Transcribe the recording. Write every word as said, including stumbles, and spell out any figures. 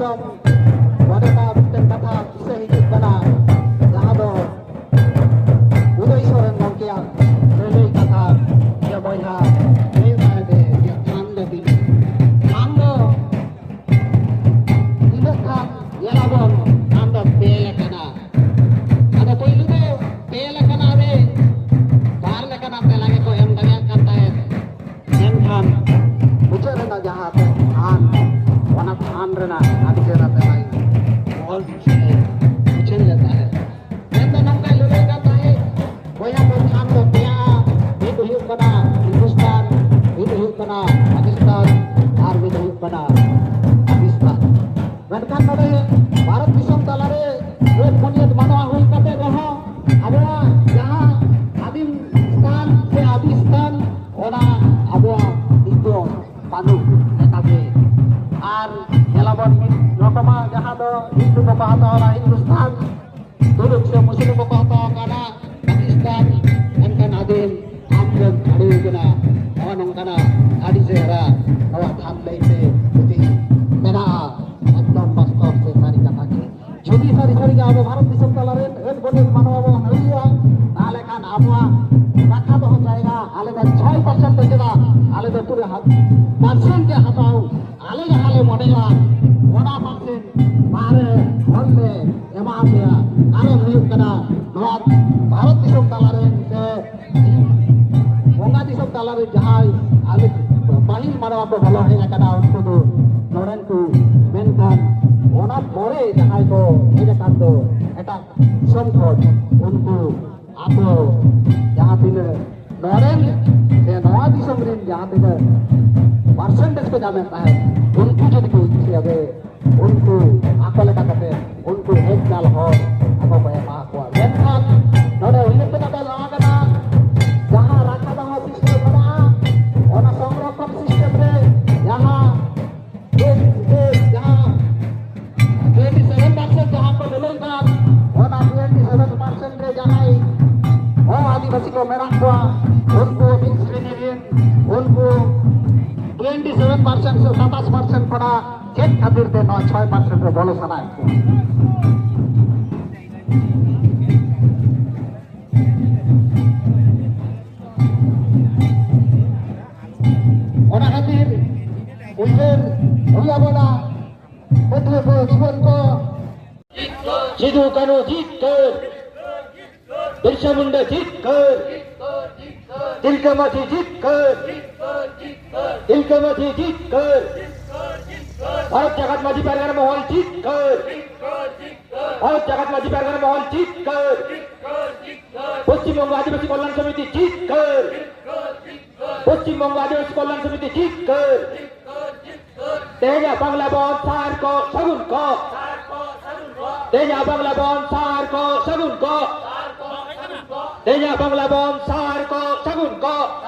ᱱᱚᱰᱮ ᱢᱟ ᱢᱤᱫᱴᱮᱱ ᱠᱟᱛᱷᱟ ᱫᱤᱥᱟᱹ ᱦᱤᱡᱩᱜ ᱠᱟᱱᱟ, ᱡᱟᱦᱟᱸ ᱫᱚ ᱩᱫᱚᱭ ᱥᱚᱨᱮᱱ ᱜᱚᱢᱠᱮᱭᱟᱜ ᱞᱟᱹᱞᱟᱹᱭ ᱠᱟᱛᱷᱟ, ᱡᱮ ᱵᱚᱭᱦᱟ, ᱞᱟᱹᱭ ᱢᱟᱭ ᱫᱮ, ᱡᱮ ᱛᱷᱟᱱ ᱫᱚ ᱛᱤᱱᱟᱹᱜ? ᱛᱷᱟᱱ ᱫᱚ ᱛᱤᱱᱟᱹᱜ ᱠᱷᱟᱱ ᱧᱮᱞᱟᱵᱚᱱ, ᱛᱷᱟᱱ ᱫᱚ ᱯᱮ ᱞᱮᱠᱟᱱᱟ᱾ ᱟᱫᱚ ᱯᱳᱭᱞᱳ ᱫᱚ ᱯᱮ ᱞᱮᱠᱟᱱᱟᱜ ᱨᱮ ᱵᱟᱨ ᱞᱮᱠᱟᱱᱟᱜ ᱛᱮᱞᱟ ᱜᱮᱠᱚ ᱮᱢ ᱫᱟᱲᱮᱭᱟᱜ ᱠᱟᱱ ᱛᱟᱦᱮᱸᱫ᱾ ᱢᱮᱱᱠᱷᱟᱱ ᱢᱩᱪᱟᱹᱫ ᱨᱮᱱᱟᱜ ᱡᱟᱦᱟᱸ ᱛᱷᱟᱱ, ᱚᱱᱟ ᱛᱷᱟᱱ ᱨᱮᱱᱟᱜ ᱟᱹᱰᱤ ᱪᱮᱦᱨᱟ ᱛᱮᱞᱟᱭ ᱚᱞ ᱥᱮ ᱩᱪᱷᱟᱹᱱ ᱞᱮᱫ ᱛᱟᱦᱮᱸᱫ᱾ ᱢᱮᱱᱫᱚ ᱱᱚᱝᱠᱟᱭ ᱞᱟᱹᱞᱟᱹᱭ ᱠᱟᱱ ᱛᱟᱦᱮᱸᱫ, ᱵᱚᱭᱦᱟ ᱠᱚ ᱛᱷᱟᱱ ᱫᱚ ᱯᱮᱭᱟ, ᱢᱤᱫ ᱦᱩᱭᱩᱜ ᱠᱟᱱᱟ ᱦᱤᱱᱫᱩᱥᱛᱟᱱ, ᱢᱤᱫ ᱦᱩᱭᱩᱜ ᱠᱟᱱᱟ ᱯᱟᱠᱤᱥᱛᱟᱱ, ᱟᱨ ᱢᱤᱫ ᱦᱩᱭᱩᱜ ᱠᱟᱱᱟ ᱯᱟᱠᱤᱥᱛᱟᱱ᱾ ᱢᱮᱱᱠᱷᱟᱱ ᱱᱚᱰᱮ ᱵᱷᱟᱨᱚᱛ ᱫᱤᱥᱚᱢ ᱛᱟᱞᱟᱨᱮ ᱡᱟᱹᱛ ᱵᱩᱱᱤᱭᱟᱹᱫ ᱢᱟᱱᱣᱟ ᱦᱩᱭ ᱠᱟᱛᱮ ᱨᱮᱦᱚᱸ ᱟᱵᱚᱣᱟᱜ ᱡᱟᱦᱟᱸ ᱟᱹᱫᱤᱢ ᱥᱛᱷᱟᱱ ᱥᱮ ᱟᱹᱫᱤ ᱥᱛᱷᱟᱱ, ᱚᱱᱟ ᱟᱵᱚᱣᱟᱜ ᱱᱤᱛ ᱫᱚ ᱵᱟᱹᱱᱩᱜ ᱞᱮᱠᱟᱜᱮ᱾ ᱟᱨ ᱧᱮᱞᱟᱵᱚᱱ ᱢᱤᱫ ᱨᱚᱠᱚᱢᱟᱜ ᱡᱟᱦᱟᱸ ᱫᱚ ᱦᱤᱱᱫᱩ ᱠᱚᱠᱚ ᱦᱟᱛᱟᱣ ᱮᱫᱟ ᱦᱤᱱᱫᱩᱥᱛᱷᱟᱱ, ᱛᱩᱲᱩᱠ ᱥᱮ ᱢᱩᱥᱞᱤᱢ ᱠᱚᱠᱚ ᱦᱟᱛᱟᱣ ᱟᱠᱟᱫᱟ ᱯᱟᱠᱤᱥᱛᱟᱱ, ᱮᱱᱠᱷᱟᱱ ᱟᱹᱫᱤᱢ ᱟᱢ ᱜᱮᱢ ᱟᱹᱰᱤ ᱠᱟᱱᱟ᱾ ᱱᱚᱜᱼᱚ ᱱᱚᱝᱠᱟᱱᱟᱜ ᱟᱹᱰᱤ ᱪᱮᱦᱨᱟ ᱱᱚᱣᱟ ᱛᱷᱟᱱ ᱞᱟᱹᱭᱛᱮ ᱯᱩᱛᱷᱤ ᱢᱮᱱᱟᱜᱼᱟ᱾ ᱮᱠᱫᱚᱢ ᱵᱟᱥᱛᱚᱵ ᱥᱮ ᱥᱟᱹᱨᱤ ᱠᱟᱛᱷᱟ ᱜᱮ᱾ ᱡᱩᱫᱤ ᱥᱟᱹᱨᱤ ᱥᱟᱹᱨᱤ ᱜᱮ ᱟᱵᱚ ᱵᱷᱟᱨᱚᱛ ᱫᱤᱥᱚᱢ ᱛᱟᱞᱟ ᱨᱮᱱ ᱟᱹᱱ ᱵᱚᱱᱤᱭᱟᱹᱫ ᱢᱟᱱᱣᱟ ᱵᱚᱱ ᱦᱩᱭᱩᱜᱼᱟ, ᱛᱟᱦᱚᱞᱮ ᱠᱷᱟᱱ ᱟᱵᱚᱣᱟᱜ ᱨᱟᱠᱷᱟ ᱫᱚᱦᱚ ᱡᱟᱭᱜᱟ ᱟᱞᱮ ᱫᱚ ᱪᱷᱚᱭ ᱯᱟᱨᱥᱮᱱᱴ ᱫᱚ ᱪᱮᱫᱟᱜ, ᱟᱞᱮ ᱫᱚ ᱯᱩᱨᱟᱹ ᱦᱟᱛ-, ᱯᱟᱨᱥᱮᱱᱴ ᱜᱮ ᱦᱟᱛᱟᱣ, ᱟᱞᱮ ᱡᱟᱦᱟᱸ ᱞᱮ ᱢᱚᱱᱮᱭᱟ ᱚᱱᱟ ᱯᱟᱨᱥᱮᱱᱴ ᱵᱟᱦᱨᱮ ᱦᱚᱲ ᱞᱮ ᱮᱢᱟ ᱯᱮᱭᱟ᱾ ᱠᱟᱨᱚᱱ ᱦᱩᱭᱩᱜ ᱠᱟᱱᱟ ᱱᱚᱣᱟ ᱵᱷᱟᱨᱚᱛ ᱫᱤᱥᱚᱢ ᱛᱟᱞᱟ ᱨᱮᱱ ᱥᱮ ᱵᱚᱸᱜᱟ ᱫᱤᱥᱚᱢ ᱛᱟᱞᱟᱨᱮ ᱡᱟᱦᱟᱸᱭ ᱟᱞᱮ ᱯᱟᱹᱦᱤᱞ ᱢᱟᱱᱣᱟ ᱠᱚ ᱵᱚᱞᱚ ᱦᱮᱡ ᱟᱠᱟᱱᱟ, ᱩᱱᱠᱩ ᱫᱚ ᱱᱚᱰᱮᱱ ᱠᱚ᱾ ᱢᱮᱱᱠᱷᱟᱱ ᱚᱱᱟ ᱯᱚᱨᱮ ᱡᱟᱦᱟᱸᱭ ᱠᱚ ᱦᱮᱡ ᱟᱠᱟᱱ ᱫᱚ ᱮᱴᱟᱜ ᱫᱤᱥᱚᱢ ᱠᱷᱚᱱ, ᱩᱱᱠᱩ ᱟᱠᱚ ᱡᱟᱦᱟᱸ ᱛᱤᱱᱟᱹᱜ ᱱᱚᱰᱮᱱ ᱥᱮ ᱱᱚᱣᱟ ᱫᱤᱥᱚᱢ ᱨᱮᱱ ᱡᱟᱦᱟᱸ ᱛᱤᱱᱟᱹᱜ ᱯᱟᱨᱥᱮᱱᱴᱮᱡᱽ ᱠᱚ ᱧᱟᱢᱮᱫ ᱛᱟᱦᱮᱸᱫ, ᱩᱱᱠᱩ ᱡᱩᱫᱤ ᱠᱚ ᱤᱪᱪᱷᱟᱹᱭᱟ ᱡᱮ ᱩᱱᱠᱩ ᱟᱠᱚ ᱞᱮᱠᱟ ᱠᱟᱛᱮ ᱩᱱᱠᱩ ᱦᱮᱡ ᱪᱟᱞ ᱦᱚᱲ ᱟᱠᱚ ᱠᱚ ᱮᱢᱟ ᱠᱚᱣᱟ᱾ ᱢᱮᱱᱠᱷᱟᱱ ᱱᱚᱰᱮ ᱩᱭᱦᱟᱹᱨ ᱛᱮ ᱠᱟᱛᱮ ᱱᱚᱣᱟ ᱠᱟᱱᱟ, ᱡᱟᱦᱟᱸ ᱨᱟᱠᱷᱟ ᱫᱚᱦᱚ ᱥᱤᱥᱴᱮᱢ ᱢᱮᱱᱟᱜᱼᱟ, ᱚᱱᱟ ᱥᱚᱝᱨᱚᱠᱷᱚᱱ ᱥᱤᱥᱴᱮᱢ ᱨᱮ ᱡᱟᱦᱟᱸ ᱡᱟᱦᱟᱸ ᱴᱩᱭᱮᱱᱴᱤ ᱥᱮᱵᱷᱮᱱ ᱯᱟᱨᱥᱮᱱᱴ ᱡᱟᱦᱟᱸ ᱠᱚ ᱞᱟᱹᱞᱟᱹᱭ ᱠᱟᱱ, ᱚᱱᱟ ᱴᱩᱭᱮᱱᱴᱤ ᱥᱮᱵᱷᱮᱱ ᱯᱟᱨᱥᱮᱱᱴ ᱨᱮ ᱡᱟᱦᱟᱸᱭ ᱦᱚᱲ ᱟᱹᱫᱤᱵᱟᱹᱥᱤ ᱠᱚ ᱢᱮᱱᱟᱜ ᱠᱚᱣᱟ, ᱩᱱᱠᱩ ᱢᱤᱫ ᱥᱨᱮᱱᱤ ᱨᱮᱱ, ᱩᱱᱠᱩ ᱴᱩᱭᱮᱱᱴᱤ ᱥᱮᱵᱷᱮᱱ ᱯᱟᱨᱥᱮᱱᱴ ᱥᱮ ᱥᱟᱛᱟᱥ ᱯᱟᱨᱥᱮᱱᱴ ᱠᱷᱚᱱᱟᱜ ᱠᱷᱟᱹᱛᱤᱨ ᱛᱮ ᱱᱚᱣᱟ ᱪᱷᱚᱭ ᱯᱟᱨᱥᱮᱱᱴ ᱨᱮ ᱵᱚᱞᱚ ᱥᱟᱱᱟᱭᱮᱫ ᱠᱚᱣᱟ᱾ ᱚᱱᱟ ᱠᱷᱟᱹᱛᱤᱨ ᱩᱭᱦᱟᱹᱨ ᱦᱩᱭ ᱟᱵᱚᱱᱟ, ᱯᱟᱹᱴᱷᱩᱣᱟᱹ ᱠᱚ, ᱡᱩᱣᱟᱹᱱ ᱠᱚ᱾ ᱥᱤᱫᱩ ᱠᱟᱹᱱᱦᱩ ᱡᱤᱛᱠᱟᱹᱨ, ᱵᱤᱨᱥᱟ ᱢᱩᱱᱰᱟ ᱡᱤᱛᱠᱟᱹᱨ, ᱛᱤᱞᱠᱟᱹ ᱢᱟᱹᱡᱷᱤ ᱡᱤᱛᱠᱟᱹᱨ, ᱛᱤᱞᱠᱟᱹ ᱢᱟᱹᱡᱷᱤ ᱡᱤᱛᱠᱟᱹᱨ᱾ ᱵᱷᱟᱨᱚᱛ ᱡᱟᱠᱟᱛ ᱢᱟᱹᱡᱷᱤ ᱯᱟᱨᱜᱟᱱᱟ ᱢᱚᱦᱚᱞ ᱡᱤᱛᱠᱟᱹᱨ, ᱵᱷᱟᱨᱚᱛ ᱡᱟᱠᱟᱛ ᱢᱟᱹᱡᱷᱤ ᱯᱟᱨᱜᱟᱱᱟ ᱢᱚᱦᱚᱞ ᱡᱤᱛᱠᱟᱹᱨ, ᱯᱚᱥᱪᱤᱢ ᱵᱚᱝᱜᱚ ᱟᱹᱫᱤᱵᱟᱹᱥᱤ ᱠᱚᱞᱭᱟᱱ ᱥᱚᱢᱤᱛᱤ ᱡᱤᱛᱠᱟᱹᱨ, ᱯᱚᱥᱪᱤᱢ ᱵᱚᱝᱜᱚ ᱟᱹᱫᱤᱵᱟᱹᱥᱤ ᱠᱚᱞᱭᱟᱱ ᱥᱚᱢᱤᱛᱤ ᱡᱤᱛᱠᱟᱹᱨ᱾ ᱛᱮᱦᱮᱧᱟᱜ ᱵᱟᱝᱞᱟ ᱵᱚᱱ ᱥᱟᱨ ᱠᱚ ᱥᱟᱹᱜᱩᱱ ᱠᱚ, ᱛᱮᱦᱮᱧᱟᱜ ᱵᱟᱝᱞᱟ ᱵᱚᱱ ᱥᱟᱨ ᱠᱚ ᱥᱟᱹᱜᱩᱱ ᱠᱚ, ᱛᱮᱦᱮᱧᱟᱜ ᱵᱟᱝᱞᱟ ᱵᱚᱱ ᱥᱟᱨ ᱠᱚ ᱥᱟᱹᱜᱩᱱ ᱠᱚ᱾